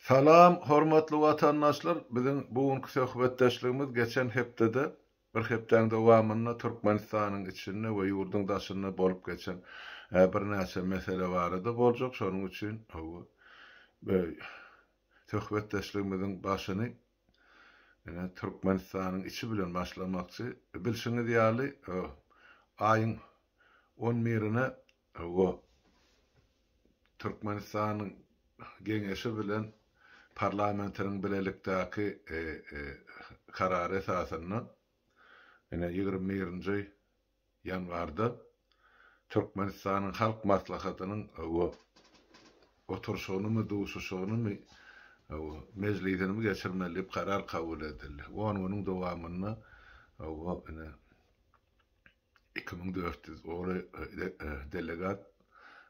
Salam hormatly watandaşlar biziň bu günki söhbetdeşligimiz geçen hepdede bir hepdäň dowamynda Türkmenistanyň içinde we ýurduň daşynda bolup geçen birnäçe mesele barada boljak şonuň üçin söhbetdeşligimiziň başyny ine Türkmenistanyň içi bilen başlamakçy. Bilşiňiz ýaly aýyň on birine Hawa, Türkmenistanyň Geňeşi bilen parlamentiniň bilelikdäki karary esasynda, ine, 21-nji ýanwarda Türkmenistanyň Halk Maslahatynyň oturyşygynymy, duşuşygynymy, mejlisinimi geçirmeli diýip karar kabul edildi. On günüň dowamynda, ine, 2400 golaý delegat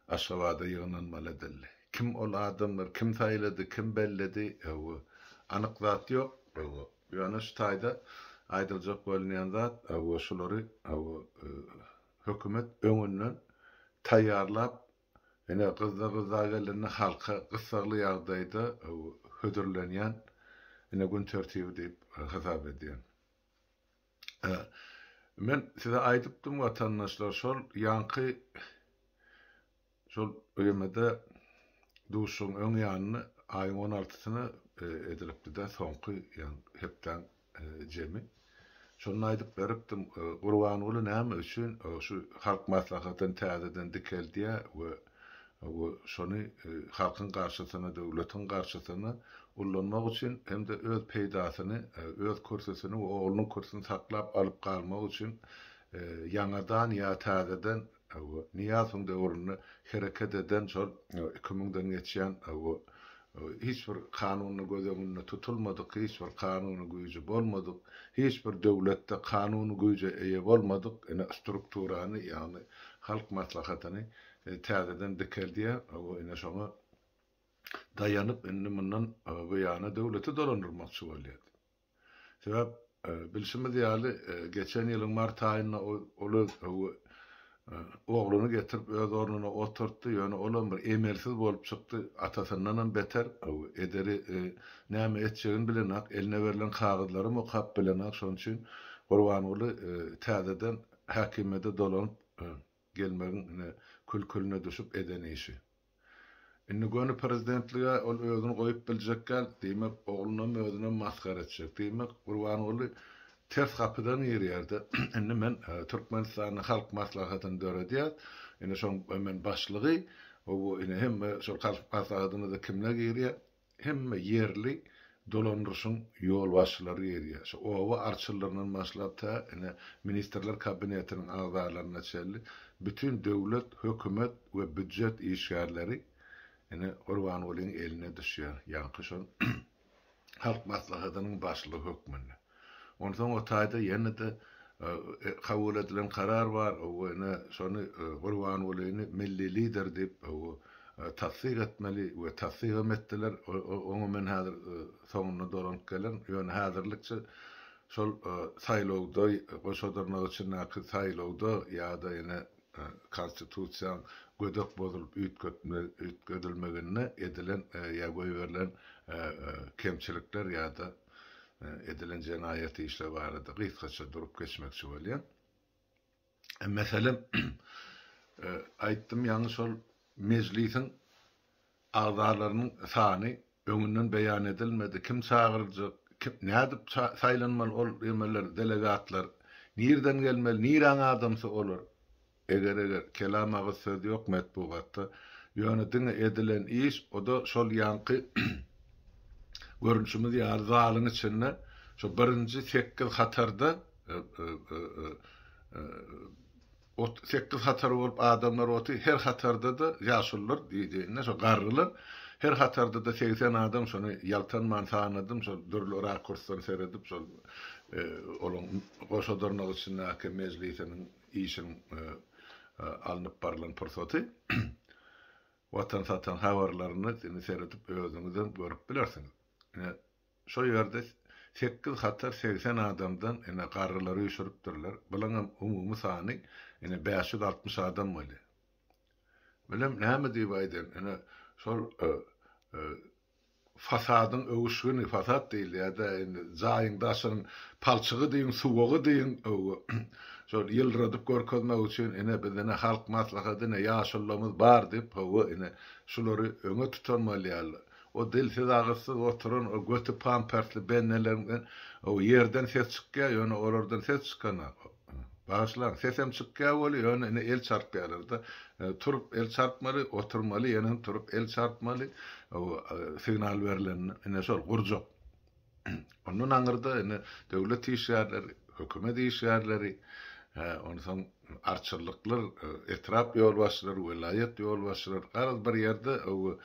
Aşgabada ýygnanmaly edildi. Kim ol adamlar, kim saýlady, kim belledi, anyk zat ýok. Ýöne şu taýda aýdyljak bolunýan zat, şulary hökümet öňünden taýýarlap, ine, gyzza-gyzza gelende halka gyssagly ýagdaýda hödürlenýän ine gün tertibi diýip hasap edýän. Men size aýdypdym watandaşlar şol ýaňky şol ýemede duşuşygyň öň ýanynda aýyň on altysyna edilipdi-de soňky hepdäň jemi. Şonda aýdyp beripdim Gurbanguly näme üçin şu halk maslahatyny täzeden dikeldýär we we şony halkyň garşysyna, döwletiň garşysyna ullanmak üçin hem-de öz peýdasyny, öz kürsüsini we oglunyň kürsüsini saklap alyp galmak üçin ýaňadan ýa täzeden Nyýazowyň döwründe hereket eden şol iki müňden geçýän hiç bir kanunda göz öňünde tutulmadyk, hiç bir kanuny güýji bolmadyk, hiç bir döwletde kanuny güýje eýe bolmadyk ine strukturany, ýagny Halk Maslahatyny täzeden dikeldýär we ine şoňa daýanyp indi mundan bu ýana döwleti dolandyrmakçy bolýar. Sebäp bilşimiz ýaly geçen ýylyň mart aýynda ol öz ogluny getirip öz ornuna oturtdy, ýöne olam bir emelsiz bolup çykdy, atasyndanam beter ederi näme etjegini bilenak, eline berlen kagyzlaram okap bilenak, şonuň üçin Gurbanguly täzeden häkimiýete dolanyp gelmegiň ine kül-külüne düşüp eden işi. Indi göni prezidentlige ol özüni goýup biljek däl, diýmek, oglunam özünem masgara etjek. Diýmek, Gurbanguly ters gapydan girýär-de, indi men Türkmenistanda Halk Maslahatyny döredýäs, ine şoň men başlygy, ine hemme şol Halk Maslahatyna-da kimler girýär? Hemme ýerli dolandyryşyň ýolbaşçylary girýär. Şu oba arçynlaryndan başlap tä ine Ministrler Kabinetiniň agzalaryna çenli bütin döwlet, hökümet we býujet işgärleri ine Gurbangulyň eline düşýär. Ýaňky şol Halk Maslahatynyň başlygy hökmünde. Onsoň o taýda ýene-de kabul edilen karar bar, ine şony Gurbangulyny milli lider diýip tassyk etmeli we tassygam etdiler. Oňa men häzir soňunda dolanyp gelerin. Ýöne häzirlikçe şol saýlawda, goşa dyrnak içindäki saýlawda ýa-da ýene Konstitusiýaň gödek bozulyp üýtgedilmeginde edilen ýa goýberilen kemçilikler ýa-da edilen jenaýat işler barada gysgaça durup geçmekçi bolýan. Meselem, aýtdym ýaňy şol mejlisiň agzalarynyň sany öňünden beýan edilmedi, kim çagyryljak, kim, nädip saýlanmaly ol emeler, delegatlar, nirden gelmeli, niräň adamsy olar? Eger-eger, kelam agyz söz ýok metbugatda. Ýöne diňe edilen iş, o-da şol ýaňky görnüşimiz ýaly zalyň içinde şo birinji sekiz hatarda sekiz hatar bolup adamlar otyr, her hatarda-da ýaşulular diýdi, şo garrylar, her hatarda-da 80 adam şony ýaltanman sanadym, şol dürli rakursdan seredip şol olaň goşa dyrnak içindäki mejlisiniň işiň alnyp barlan pursaty. Watan satan habarlaryny indi seredip özüňizem görüp bilersiňiz. Ine, şo ýerde sekiz hatar 80 adamdan ine garrylary üýşüripdirler. Bulaňam umumy sany ine 560 adam bolýar. Bilem näme diýip aýdaýyn, ine şol. fasadyň öwüşgini, fasad diýilýär-dä, indi jaýyň daşynyň palçygy diýiň, suwagy diýiň, şol ýyldyradyp görkezmek üçin, ine, biz ine Halk Maslahaty, ine, ýaşulularymyz bar diýip, hawa, ine, şulary öňe tutan bolýarlar. O dilsiz-agyzsyz oturan, o göti pampersli benneleriňden, o ýerden ses çykýar, ýöne olardan ses çykanok. Bagyşlaň, sesem çykýar weli, ýöne ine el çarpýarlar-da. Turup el çarpmaly, oturmaly, ýenem turup el çarpmaly. O signal berlende, ine şol gurjak. Ondan aňyrda ine döwlet işgärleri, hökümet işgärleri, hä, onsoň arçynlyklar, etrap ýolbaşçylary, welaýat ýolbaşçylary, garaz bir ýerde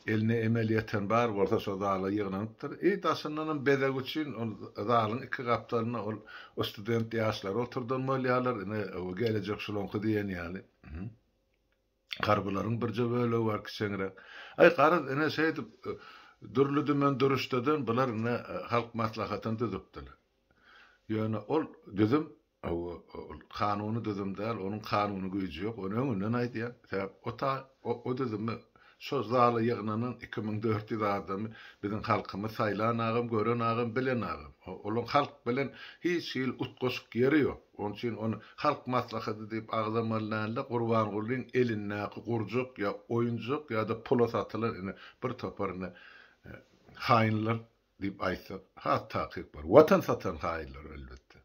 eline emel ýeten bar bolsa şo zala ýygnanypdyr. I daşyndanam bezeg üçin ol zalyň iki gapdalynda ol student ýaşlary oturdan bolýarlar, ine gelejek şulaňky diýen ýaly. Harbylaryň birje bölegi bar kiçeňräk. Aý garaz ine şeýdip dürli-dümen dürüşdeden bular ine Halk Maslahatyny düzüpdiler. Ýöne ol düzüm ol kanuny düzüm däl, onuň kanuny güýji ýok, ony öňünden aýdýan. Sebäp o ta o düzümi şo zala ýygnanan 2400 adamy biziň halkymyz saýlan agam, gören agam, bilen agam. Olaň halk bilen hiç hili utgaşyk ýeri ýok. Onuň üçin ony Halk Maslahaty diýip agzamaly dälde, Gurbangulyň elindäki gurjak ýa oýunjak ýa-da pula satylan ine bir topar ine haýynlar diýip aýtsak has takyk bolar. Watan satan haýynlar elbetde.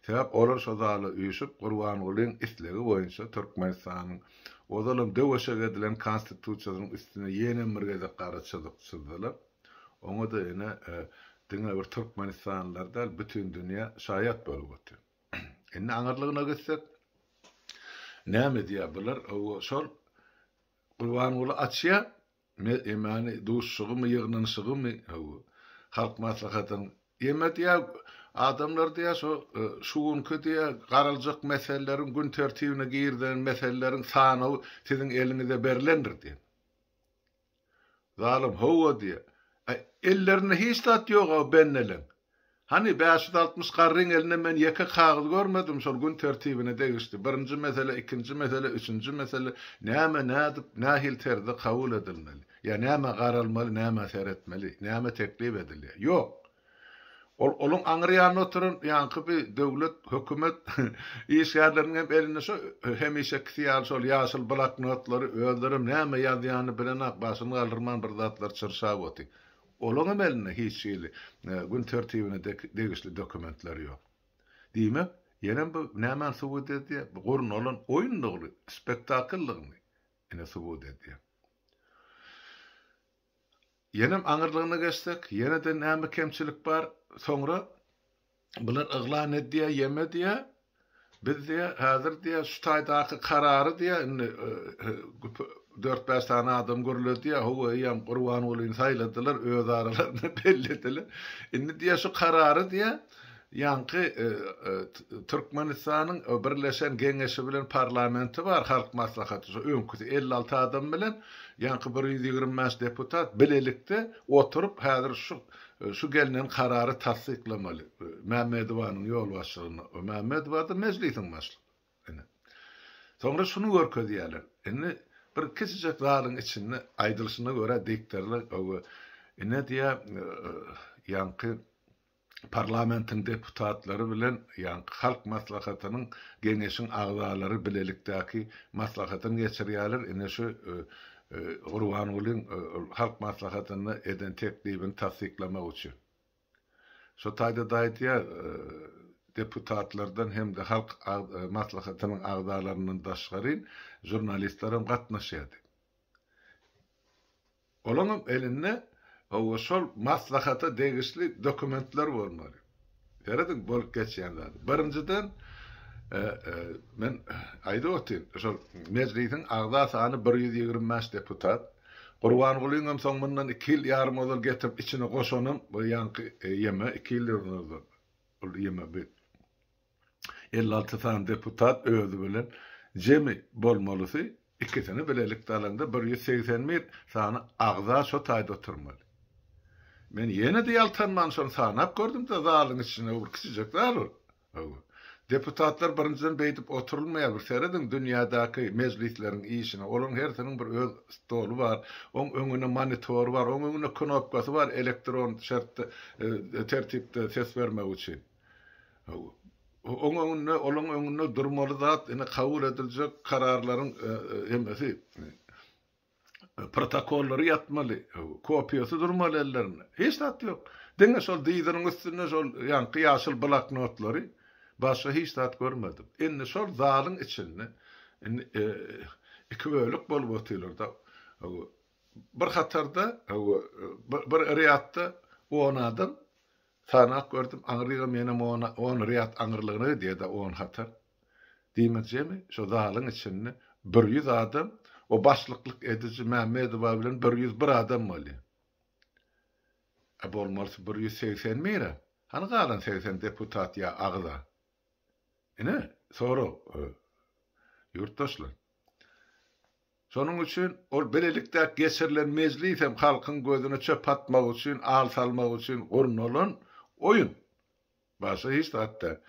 Sebäp olar şo zala üýşüp Gurbangulyň islegi boýunça Türkmenistanyň ozalam döwüşek edilen Konstitusiýasynyň üstüne ýenem bir gezek gara çyzyk çyzdylar. Oňa-da ine diňe bir türkmenistanlylar däl, bütin dünýä şaýat bolup otyr. Indi aňyrlygyna gitsek, näme edýär bular? Hawa, şol Gurbanguly açýar, ýemany duşuşygymy, ýygnanyşygymy, hawa, Halk Maslahatynyň ýeme diýýär, adamlar diýýär, şo şu günki diýýär, garaljak meseleleriň gün tertibine girizilen meseleleriň sanawy siziň eliňize berlendir diýen. Zalym, Hawa diýýär. Aý, ellerinde hiç zat ýog-a benneleň. Hany, 560 garryň elinde men ýeke kagyz görmedim şol gün tertibine degişli. Birinji mesele, ikinji mesele, üçünji mesele näme, nädip, nähili terzde kabul edilmeli? Ýa nämä garalmaly, nämä seretmeli, näme teklip edilýär? Ýok. Ol olaň aňry ýanynda oturan ýaňky bi döwlet, hökümet işgärleriniň hem elinde şo hemişekisi ýaly şol ýaşyl bloknotlary, özlerem näme ýazýanyny bilenak, başyny galdyrman bir zatlar çyrşap otyr. Olaň hem elinde hiç hili gün tertibine degişli dokumentler ýok. Diýmek, ýenem bu nämäni subut edýär? Bu gurnalan oýundygyny, spektakldygyny ine subut edýär. Ýenem aňyrlygyna geçsek, ýene-de näme kemçilik bar? Soňra bular yglan edýär, ýeme diýýär. Biz diýýär, häzir diýýär, şu taýdaky karary diýýär, indi dört-bäş sany adam gürledi diýýär, hawa, eýýäm Gurbangulyny saýladylar, öz aralarynda bellediler. Indi diýýär, şu karary diýýär, Ýaňky Türkmenistanyň Birleşen Geňeşi bilen parlamenti bar, Halk Maslahaty, şo öňküsi 56 adam bilen ýaňky 125 deputat bilelikde oturyp häzir şu şu gelnen karary tassyklamaly Mämmedowanyň ýolbaşçylygynda. Mämmedowa-da Mejlisiň başlygy. Ine. Soňra şuny görkezýärler. Indi bir kiçijek zalyň içinde aýdylyşyna görä diktorlar ine diýýär ýaňky Parlamentiň deputatlary bilen ýaňky Halk Maslahatynyň Geňeşiň agzalary bilelikdäki maslahatyny geçirýärler. Ine şu Gurbangulyň Halk Maslahatynda eden teklibini tassyklamak üçin. Şo taýda-da aýdýar, deputatlardan hem-de Halk Maslahatynyň agzalaryndan daşgary žurnalistler hem gatnaşýar diýip. Olaňam elinde hawa şol maslahata degişli dokumentler bolmaly. Serediň bolup geçýän zady. Birinjiden men aýdyp otyryn, şol mejlisiň agza sany 125 deputat. Gurbangulyňam soň mundan iki ýyl ýarym ozal getirip içine goşanam bu ýaňky ýeme iki ýyl ozal ol ýeme bi 56 sany deputat özi bilen jemi bolmalysy ikisini bilelikde alanda 181 sany agza şo taýda oturmaly. Men ýene-de ýaltanman şony sanap gördüm-de zalyň içinde bir kiçijek zal ol. Hawa. Deputatlar birinjiden beýdip oturylmaýar, bir serediň dünýädäki mejlisleriň işine, olaryň hersiniň bir öz stoly bar, oň öňünde monitory bar, oň öňünde knopkasy bar elektron şertde, tertipde ses bermek üçin. Oň öňünde, olaň öňünde durmaly zat ine kabul ediljek kararlaryň hemmesi. Protokollary ýatmaly, kopiýasy durmaly ellerinde. Hiç zat ýok. Diňe şol dyzynyň üstünde şol ýaňky ýaşyl bloknotlary, başga hiç zat görmedim. Indi şol zalyň içinde indi iki bölek bolup otyrlar-da. Bir hatarda, bir rýadda on adam, sanap gördüm, aňrygam ýene on rýad aňyrlygyna gidýär-de on hatar. Diýmek jemi şo zalyň içinde 100 adam, o başlyklyk ediji Mämmedowa bilen 101 adam bolýar. A bolmalysy 181-ä. Hany galan 80 deputat ýa agza? Ine, sorag, ýurtdaşlar. Şonuň üçin ol bilelikdäki geçirilen mejlis hem halkyň gözüne çöp atmak üçin, al salmak üçin gurnalan oýun. Başga hiç zat däl.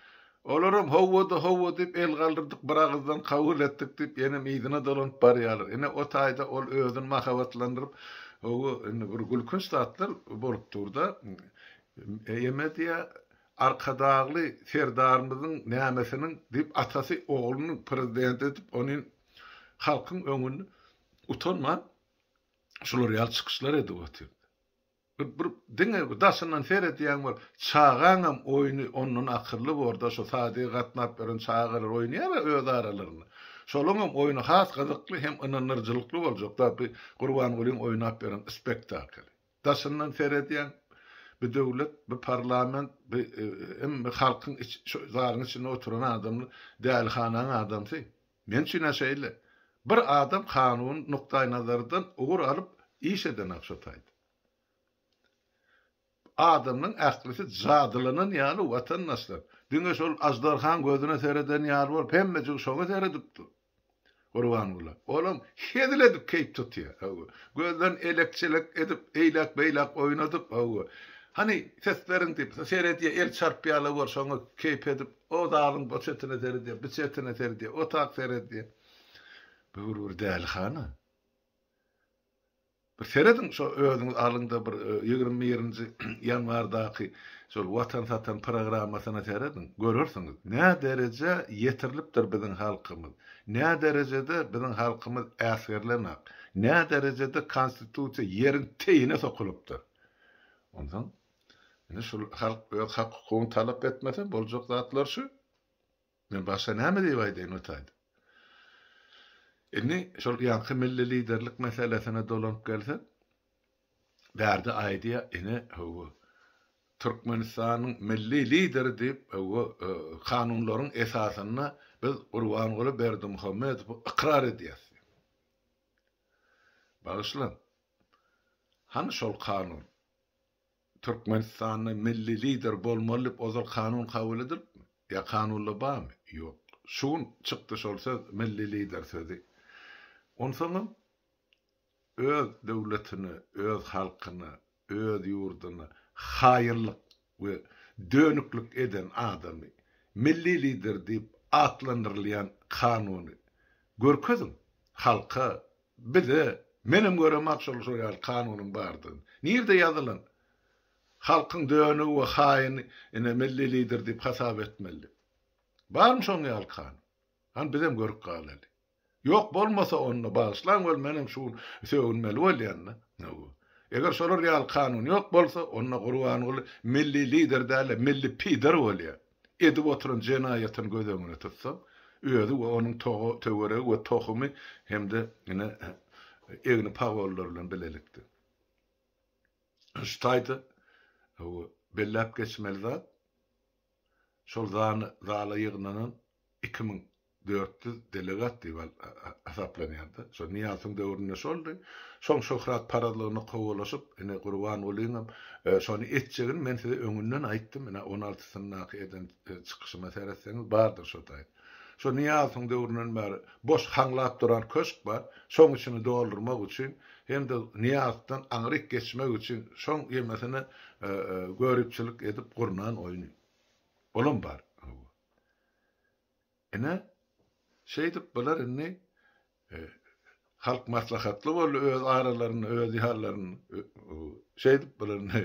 Olaram howwa-da howwa diýip el galdyrdyk, bir agyzdan kabul etdik diýip ýenem yzyna dolanyp barýarlar. Ine o taýda ol özüni mahabatlandyryp, howwa indi bir gülkünç zatlar bolup dur-da. Eme diýýär, Arkadagly Serdarymyzyň nämesiniň diýip atasy ogluny prezident edip ony halkyň öňünde utanman şular ýaly çykyşlar edip otyr. Bir bir diňe daşyndan seredýäň bir çagaňam oýny ondan akylly borda şo sadige gatnap ýören çagalar oýnaýara öz aralarynda. Şolaňam oýny has gyzykly hem ynandyryjylykly boljakda bi Gurbangulyň oýnap ýören spektakly. Daşyndan seredýäň bi döwlet bi parlament bi hemme halkyň iç şo zalyň içinde oturan adamlar dälihanaň adamsy. Men üçin-ä şeýle. Bir adam kanuny nukdaýnazardan ugur alyp iş edenak şo taýda. Adamlaň ählisi jadylanan ýaly watandaşlar. Diňe şol aždarhaň gözüne sereden ýaly bolup hemmejigi şoňa seredip dur. Gurbangula. Olam hezil edip keýp tutýar. Hawa. Gözlerini elek-çelek edip eýläk-beýläk oýnadyp, hawa. Hany ses beriň diýip, seredýär, el çarpýarlar gör şoňa keýp edip, o zalyň o çetine seredýär, bu çetine seredýär, o tak seredýär. Bu bir bir dälihana. Bir serediň şo özüňiz alyňda bir 21-nji ýanwardaky şol Watan satan programmasyna serediň, görersiňiz, nä derejä ýetirilipdir biziň halkymyz, nä derejede biziň halkymyz äsgerilenak, nä derejede konstitusiýa ýeriň teýine sokulypdyr. Onsoň indi şul halk öz hak-hukugyny talap etmese boljak zatlar şu. Men başga näme diýip aýdaýyn o taýda. Indi şol ýaňky milli liderlik meselesine dolanyp gelsek, bärde aýdýar, ine, hawa, Türkmenistanyň milli lideri diýip, hawa, kanunlaryň esasynda biz Gurbanguly Berdimuhamedowy ykrar edýäris diýip. Bagyşlaň, hany şol kanun? Türkmenistanda milli lider bolmaly diýip ozal kanun kabul edilipmi? Ýa kanunda barmy? Ýok. Şu gün çykdy şol söz milli lider sözi. Onsoňam öz döwletine, öz halkyna, öz ýurduna haýynlyk we dönüklik eden adamy milli lider diýip atlandyrylýan kanuny görkeziň halka, Bize, menem göremak şol şol ýaly kanunyň bardygyny. Nirde ýazylan? Halkyň dönügi we haýyny ine milli lider diýip hasap etmeli diýip. Barmy şoň ýaly kanun? Hany bizem görüp galaly. Ýok bolmasa onda bagyşlaň weli menem şu gün sögünmeli bolýan-da. Eger şolar ýaly kanun ýok bolsa onda Gurbanguly milli lider däl-de milli pidar bolýar. Edip oturan jenaýatyny göz öňüne tutsaň, özi we onuň töweregi we tohumy hem-de ine egni pagonlar bilen bilelikde. Şu taýda belläp geçmeli zat, şol zala ýygnanan 2400 delegat diýip hasaplanýardy. Şo Nyýazowyň döwründe şoldy. Şoň şöhratparazlygyna kowalaşyp, ine Gurbangulyňam şony etjegini men size öňünden aýtdym. Ine on altysyndaky eden çykyşyma seretseňiz bardyr şo taýda. Şo Nyýazowyň döwründen bäri boş haňlap duran köşk bar. Şoň içini doldurmak üçin hem-de Nyýazowdan aňryk geçmek üçin şoň ýemesine göripçilik edip gurnan oýny. Olam bar. Ine, şeýdip bular indi halk maslahatly boldy öz aralarynda, öz ýarlarynda. Şeýdip bular indi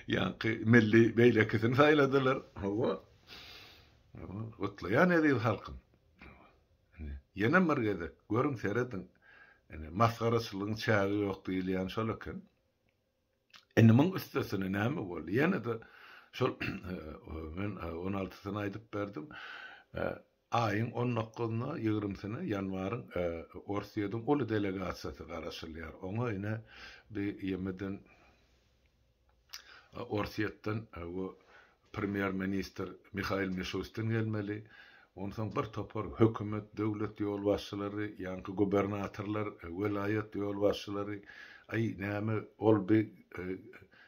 ýaňky milli beýlekisini saýladylar. Hawa. Gutlaýan eziz halkym. Indi ýene bir gezek görüň, serediň. Ine, masgaraçylygyň çägi ýok diýilýän şol eken. Indi muň üstesine näme boldy? Ýene-de şol men on altysyny aýdyp berdim. Aýyň on dokuzyna, ýigrimisine ýanwaryň Orsýetiň uly delegasiýasy garaşylýar. Oňa ine bi ýemeden Orsýetden bu Premýer-ministr Mihail Mişustin gelmeli. Onsoň bir topar hökümet, döwlet ýolbaşçylary, ýaňky gubernatorlar, welaýat ýolbaşçylary, aý, näme, ol bi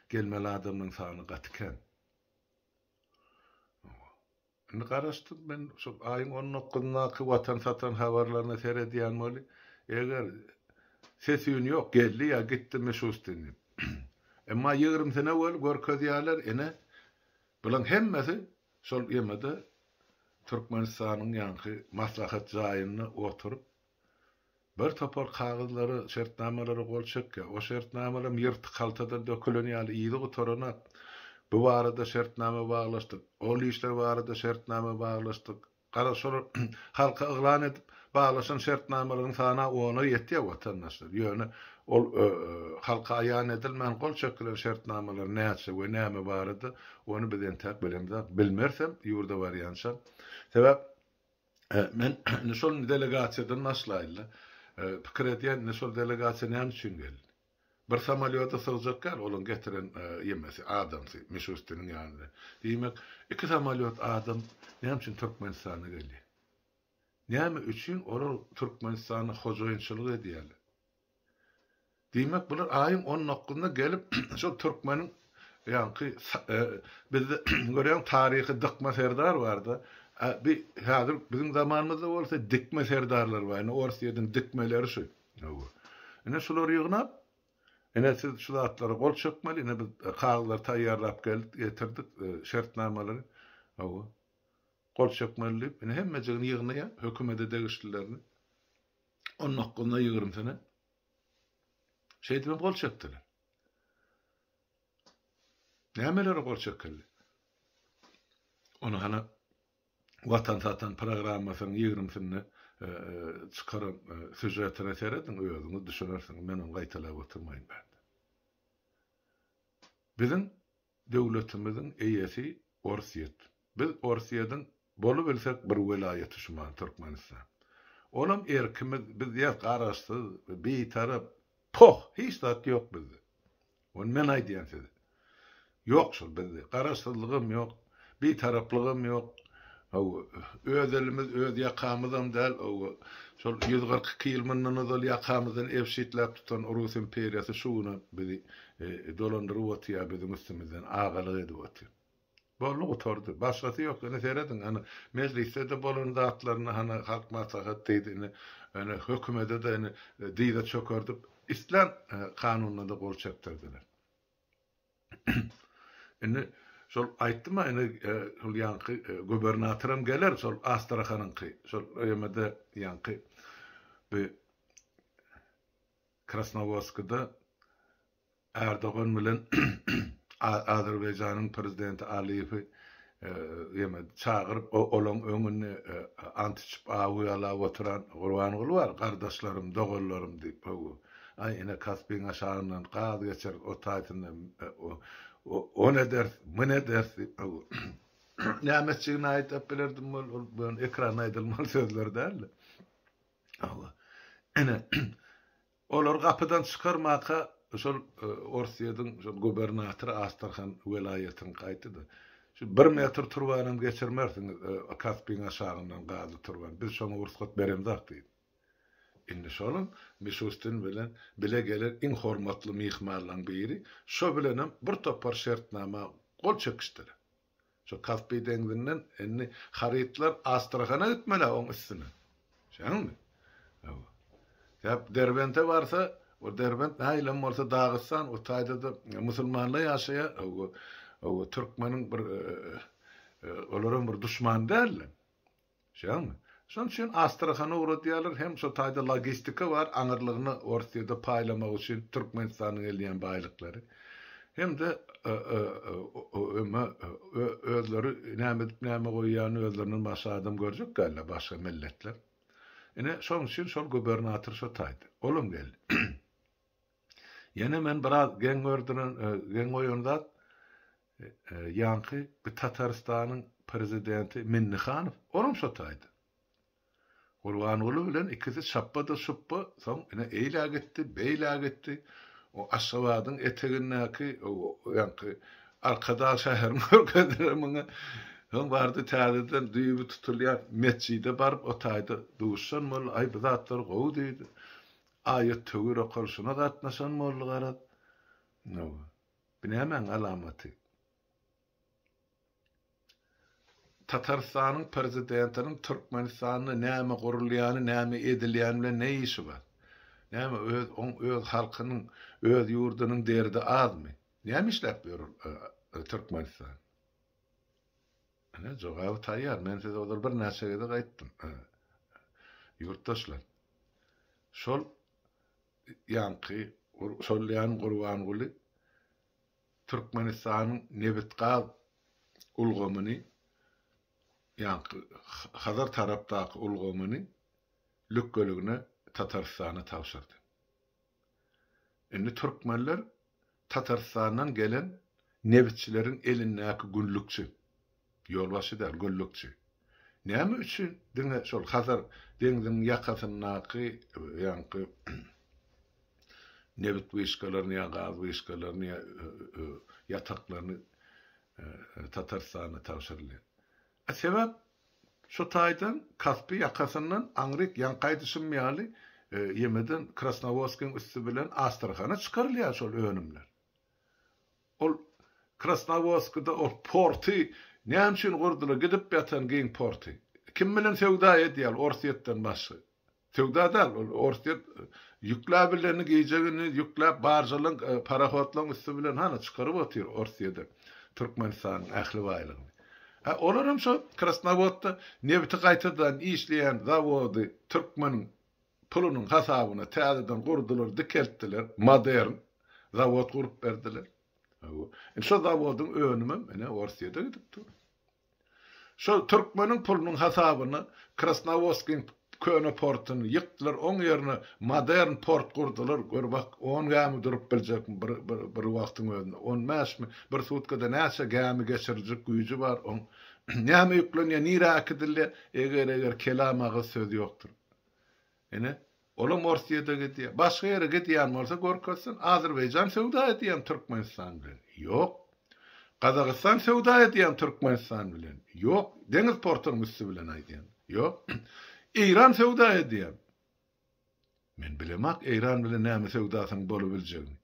gelmeli adamlaryň sany gaty kän. Indi garaşdym men şol aýyň on dokuzyndaky Watan satan habarlaryna seredýän weli, eger ses-üýn ýok, geldi ýa gitdi Mişustin diýip. Emma ýigrimsine weli görkezýärler, ine, bulaň hemmesi şol ýemede Türkmenistanyň ýaňky maslahat jaýynda oturyp, Bir topar kagyzlara, şertnamalara gol çekýär. O şertnamalaram ýyrtyk haltadan dökülen ýaly yzy gutaranok. Bu barada şertnama baglaşdyk, ol işler barada şertnama baglaşdyk. Garaz, şolar halka yglan edip baglaşan şertnamalaryň sany-a ona ýetýär, watandaşlar. Ýöne ol halka aýan edilmän gol çekilen şertnamalar näçe we näme barada, ony biz entäk bilemzok. Bilmerisem ýurda barýançam. Sebäp Men indi şol delegasiýadan başlaýynda. Pikir edýän, indi şol delegasiýa näme üçin geldi? Bir samolýoda sygjak däl olaň getiren ýemesi, adamsy Mişustiniň ýanynda. Diýmek, iki samolýot adam näme üçin Türkmenistana gelýär? Näme üçin olar Türkmenistanda hojaýynçylyk edýärler? Diýmek, bular aýyň on dokuzynda gelip, şol türkmeniň ýaňky bizde görýäň taryhy Dykma serdar barda. Bi häzir biziň zamanymyzda bolsa dikme serdarlar bar. Ine Orsýetiň dikmeleri şu. Hawa. Ine şulary ýygnap, ine siz şu zatlara gol çekmeli, ine biz kagyzlary taýýarlap geldik, getirdik, şertnamalary. Hawa. Gol çekmeli diýip, ine hemmejigini ýygnaýar, hökümete degişlilerini. On dokuzyna, ýigrimisine. Şeýdibem gol çekdiler. Nämelere gol çekildi? Ony hany Watan satan programmasynyň ýigrimisinde çykaran sýužetine serediň, özüňiz düşünersiňiz. Men ony gaýtalap oturmaýyn bärde. Biziň döwletimiziň eýesi Orsýet. Biz Orsýediň bolubilsek bir welaýaty şumal Türkmenistan. Olam erkimiz, biz ýa garaşsyz, bitarap, poh, hiç zat ýok bizde. Ony men aýdýan size. Ýok şol bizde. Garaşsyzlygam ýok, bitaraplygam ýok. Hawa, öz elimiz, öz ýakamyzam däl, hawa, şol 142 ýyl mundan ozal ýakamyzdan ebşitläp tutan Rus imperiýasy şu günem bizi dolandyryp otyr, biziň üstümizden agalyk edip otyr. Boldy gutardy. Başgasy ýok. Ine serediň, ana mejlisde-de bolan zatlaryny hany Halk Maslahat diýdi, ine ine hökümede-de ine dyza çökerdip islän kanununa-da gol çekdirdiler. Indi şol aýtdym-a ine şol ýaňky gubernatoram geler şol Astrahanyňky şol ýemede ýaňky bu Krasnowodskida Erdogan bilen Azerbaýjanyň prezidenti Aliýewi ýeme çagyryp, olaň öňünde ant içip awy ýalap oturan Gurbanguly bar, gardaşlarym, doganlarym diýip, hawa, aý ine Kaspiň aşagyndan gaz geçeris, o taýsynda ony ederis, muny ederis diýip, hawa. Näme etjegini aýdyp bilerdim, ol ol ekranda aýdylmaly sözler däldi. Hawa. Ine, Olary gapydan çykarmaka şol Orsýetiň şol gubernatory Astrahan welaýatynyňky aýtdy-da, Şu bir metr turbanam geçirmersiňiz Kaspiň aşagyndan gazly turbany, biz şoňa rugsat beremzok diýdi. Indi şolam Mişustin bilen bile gelen iň hormatly myhmanlaryň biri, şo bilenem bir topar şertnama gol çekişdiler. Şo Kaspi deňzinden indi harytlar Astrahana gitmeli oň üstüne. Düşýäňmi? Hawa. Sebäp Derbente barsa, o Derbent nähilem bolsa Dagystan, o taýda-da musulmanlar ýaşaýar. Hawa, hawa, türkmeniň bir olaram bir duşmany däldi. Şeýdäňmi? Şonuň üçin Astrahana ugradýarlar, hem şo taýda logistika bar, aňyrlygyna Orsýede paýlamak üçin Türkmenistandan gelýän baýlyklary. Hem-de öme özleri näme edip näme goýýanyny özlerinden başga adam görjek däldir, başga milletler. Ine, şonuň üçin şol gubernator şo taýda. Olam geldi. Ýene men biraz geň gördüren, geň goýan zat, ýaňky bir Tatarystanyň prezidenti Minnihanow, olam şo taýda. Gurbanguly bilen ikisi şapba-da-şupba, soň ine eýlä gitdi, beýlä gitdi. O Aşgabadyň etegindäki ýaňky Arkadag şäherini görkezdiler muňa. Soň bardy täzeden düýbi tutulýan metjide baryp o taýda duşan boldy. Aý bu zatlar gowy diýdi. Aýat-töwir okalyşyna gatnaşan boldy garaz. Hawa. Bu nämäň alamaty? Tatarystanyň prezidentiniň Türkmenistanda näme gurulýany, näme edilýäni bilen ne işi bar? Näme öz oň öz halkynyň, öz ýurdunyň derdi azmy? Näme işläp ýör ol Türkmenistan? Ine, jogaby taýýar. Men size ozal birnäçe gezek aýtdym. Ýurtdaşlar, şol ýaňky şol ýan Gurbanguly Türkmenistanyň nebit-gaz ulgamyny, ýaňky Hazar tarapdaky ulgamyny lükgeligine Tatarystana tabşyrdy. Indi türkmenler Tatarystandan gelen nebitçileriň elindäki günlükçi, ýolbaşçy däl, günlükçi. Näme üçin diňe şol Hazar deňziniň ýakasyndaky ýaňky nebit wyşkalaryny ýa gaz wyşkalaryny ýa ýataklaryny Tatarystana tabşyrylýar? A sebäp Şu taýdan Kaspi ýakasyndan aňryk ýaňky aýdyşym ýaly ýemeden Krasnowodskiň üsti bilen Astrahana çykarylýar şol önümler. Ol Krasnowodskide ol porty näme üçin gurdular gidip ýatan giň porty. Kim bilen söwda edýär Orsýetden başga. Söwda däl, ol Orsýet ýükläbilenini gije-gündiz ýükläp baržalaň, parohodlaň üsti bilen hany çykaryp otyr Orsýede Türkmenistanyň ähli baýlygyny. Hä, olaram şo Krasnowodda nebiti gaýtadan işleýän zawody türkmeniň pulunyň hasabyna täzeden gurdular, dikeltdiler, modern zawod gurup berdiler. Hawa. Indi şo zawodyň önümem ine Orsýede gidip dur. Şol türkmeniň pulunyň hasabyna Krasnowodskiň köne portuny ýykdylar, oň ýerine modern port gurdular, gör bak, on gämi durup biljekmi bir bir bir wagtyň özünde, on bäşmi, bir sutkada näçe gämi geçiriljek güýji bar oň, näme ýüklenýär, nirä äkidilýär, eger-eger kelam agyz söz ýokdur. Ine, olam Orsýede gidýär. Başga ýere gidýän bolsa görkezsin. Azerbaýjan söwda edýärmi Türkmenistan bilen? Ýok. Gazagystan söwda edýärmi Türkmenistan bilen? Ýok. Deňiz portunyň üsti bilen aýdýan. Ýok. Eýran söwda edýärmi? Men bilemok Eýran bilen näme söwdasynyň bolubiljegini.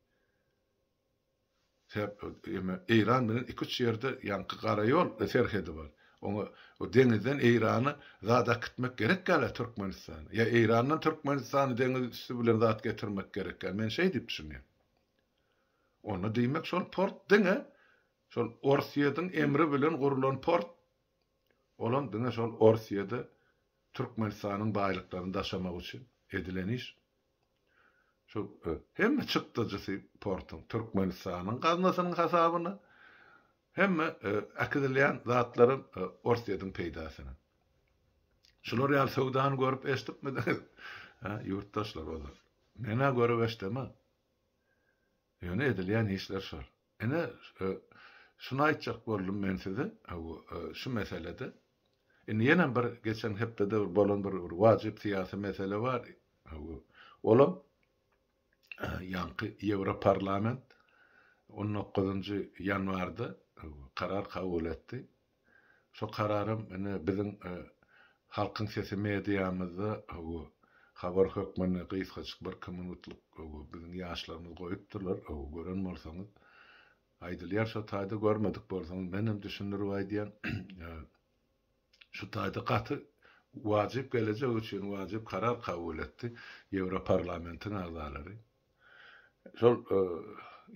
Sebäp eme Eýran bilen iki-üç ýerde ýaňky gara ýol serhedi bar. Oňa o deňizden Eýrana zat äkitmek gerek däl-ä Türkmenistana. Ýa Eýrandan Türkmenistana deňiz üsti bilen zat getirmek gerek däl. Men şeý diýip düşünýän. Onda diýmek şol port diňe şol Orsýetiň emri bilen gurlan port. Olam diňe şol Orsýede Türkmenistanyň baýlyklaryny daşamak üçin edilen iş. Şu hemme çykdajysy portuň Türkmenistanyň gaznasynyň hasabyna, hemme äkidilýän zatlaram Orsýetiň peýdasyna. Şular ýaly söwdany görüp eşidipmidiňiz? Hä, ýurtdaşlar ozal. Men-ä görüp eşidemok. Ýöne edilýän işler şol. Ine, şuny aýtjak boldum men size, şu meselede. Indi ýenem bir geçen hepdede bir bolan bir wajyp syýasy mesele bar. Olam ýaňky Ýewroparlament on dokuzynjy ýanwarda karar kabul etdi. Şo kararam ine biziň Halkyň sesi mediamyzda habar hökmünde gysgajyk birki minutlyk biziň ýaşlarymyz goýupdyrlar, gören bolsaňyz aýdylýar şo taýda görmedik bolsaňyz menem düşündirip aýdýan. Şu taýda gaty wajyp gelejek üçin wajyp karar kabul etdi Ýewroparlamentiň agzalary. Şol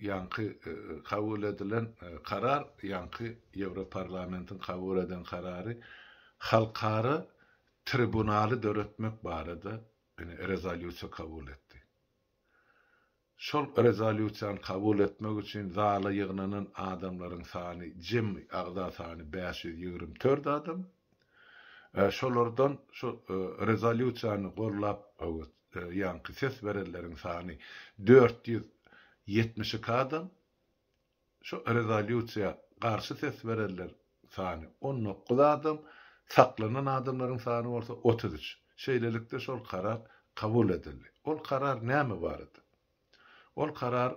ýaňky kabul edilen karar, ýaňky Ýewroparlamentiň kabul eden karary halkara. tribunaly döretmek barada ine rezolýusiýa kabul etdi. Şol rezolýusiýany kabul etmek üçin zala ýygnanan adamlaryň sany jemi agza sany 524 adam. Şolardan şu rezolýusiýany gollap ýaňky ses berenleriň sany 472 adam. Şu rezolýusiýa garşy ses berenler sany 19 adam, saklanan adamlaryň sany bolsa 33. Şeýlelikde şol karar kabul edildi. Ol karar näme barada? Ol karar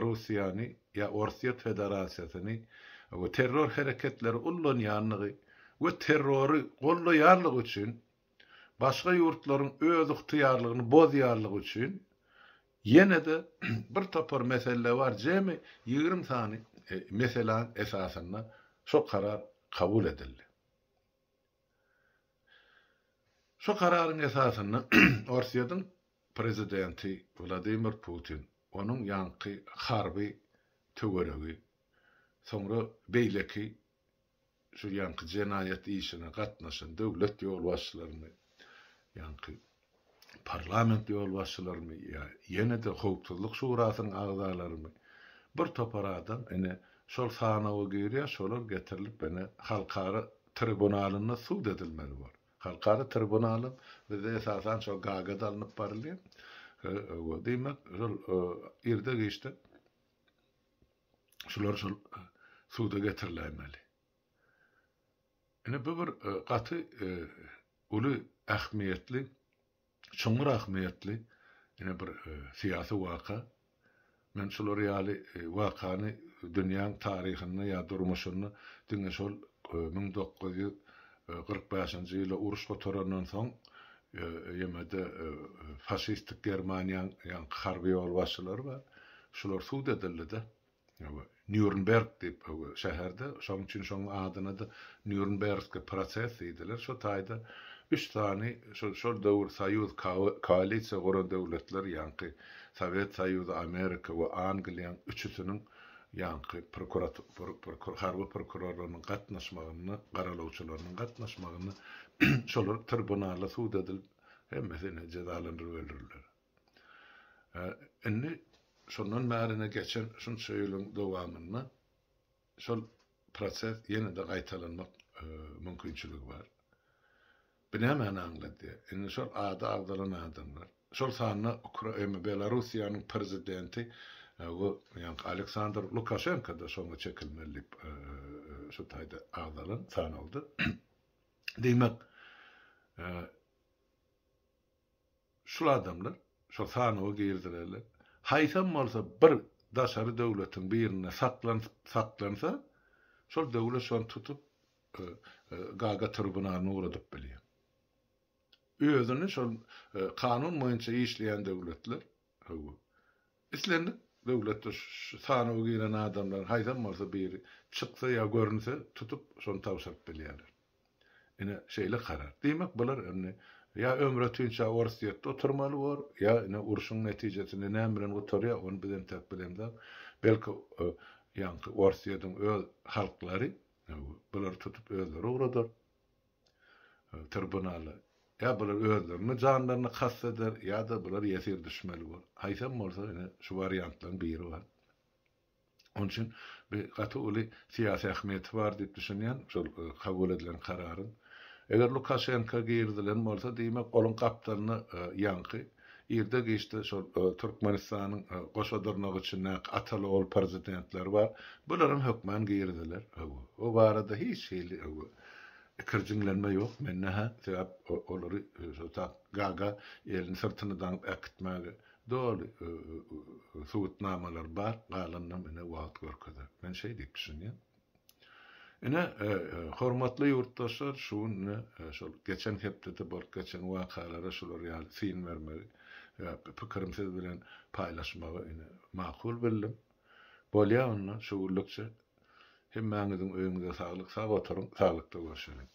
Russiýany ýa Orsýet Federasiýasyny we terror hereketleri ullanýanlygy we terrory gollaýanlygy üçin başga ýurtlaryň özygtyýarlygyny bozýanlygy üçin ýene-de bir topar mesele bar, jemi 20 sany meseläň esasynda şo karar kabul edildi. Şu kararyň esasynda Orsýetiň prezidenti Wladimir Putin, onuň ýaňky harby töweregi, soňra beýleki şu ýaňky jenaýat işine gatnaşan döwlet ýolbaşçylaryny, ýaňky parlament ýolbaşçylarymy ýa ýene-de Howpsuzlyk şurasynyň agzalarymy, bir topar adam ine şol sanawa girýär, şolar getirilip ine halkara tribunalynda sud edilmeli bor. Halkara tribunalam bizde esasan şol Gagada alnyp barylýar. Diýmek, şol irde-giçde şular şol suda getiriläýmeli. Ine bu bir gaty uly ähmiýetli, çuňňur ähmiýetli ine bir syýasy waka. Men şular ýaly wakany dünýäň taryhynda ýa durmuşynda diňe şol 1945-nji ýyla uruş gutarandan soň ýemede faşistik Germaniýaň ýaňky harby ýolbaşçylary bar. Şular sud edildi-de. Nýurnberg diýip şäherde, şonuň üçin şonuň adyna-da Nýurnbergski proses diýdiler. Şo taýda üç sany şol şol döwür soýuz koalisiýa guran döwletler ýaňky Sowet Soýuzy, Amerika we Angliýaň üçüsiniň ýaňky harby prokurorlarynyň gatnaşmagynda, garalawçylarynyň gatnaşmagynda şolar tribunalda sud edilip, hemmesi ine jezalandyryp öldürildiler. Indi şondan bärine geçen şunça ýylyň dowamynda şol proses ýene-de gaýtalanmak mümkinçiligi bar. Bu nämäni aňladýar? Indi şol ady agzalan adamlar, şol sanda Ukraina, Belarussiýanyň prezidenti bu ýaňky Aleksandr Lukaşenko-da şoňa çekilmeli diýip şu taýda agzalan sanawda. Diýmek, Şul adamlar şol sanawa girdilerler. Haýsam bolsa bir daşary döwletiň birinde saklansa, şol döwlet şony tutup Gaga tribunalyna ugradyp bilýär. Özüni şol kanun boýunça işleýän döwletler, hawa, islendik döwletde şu sanawa giren adamlaryň haýsam bolsa biri çyksa ýa görünse tutup şony tabşyryp bilýärler. Ine, şeýle karar. Diýmek, bular indi ýa ömre-tünçä Orsýetde oturmaly bor, ýa ine urşuň netijesinde näme bilen gutarýar, ony biz entek bilemzok. Belki, ýaňky Orsýetiň öz halklary bulary tutup özleri ugradar tribunala. Ýa bular özlerine janlaryna kast eder, ýa-da bular ýesir düşmeli bor. Haýsam bolsa, ine, şu wariantlaryň biri bar. Onuň üçin bu gaty uly syýasy ähmiýeti bar diýip düşünýän, şol kabul edilen kararyň. Eger Lukaşenko girizilen bolsa, diýmek, onuň gapdalyna ýaňky irde-giçde şol Türkmenistanyň goşa dyrnak içindäki ataly-ogul prezidentleri bar, bularam hökman giriziler. O barada hiç hili ikirjiňlenme ýok mende-hä, sebäp olary şo Gaga elini syrtyna daňyp äkitmäge Doly subutnamalar bar, galanynam ine wagt görkezer. Men şeý diýip düşünýän. Ine, hormatly ýurtdaşlar, şu gün ine şol geçen hepdede bolup geçen wakalara şular ýaly syn bermegi, pikirim siz bilen paýlaşmagy ine makul bildim. Bolýa onda şu günlükçe. Hemmäňiziň öýüňize saglyk, sag oturyň, saglykda görşeliň.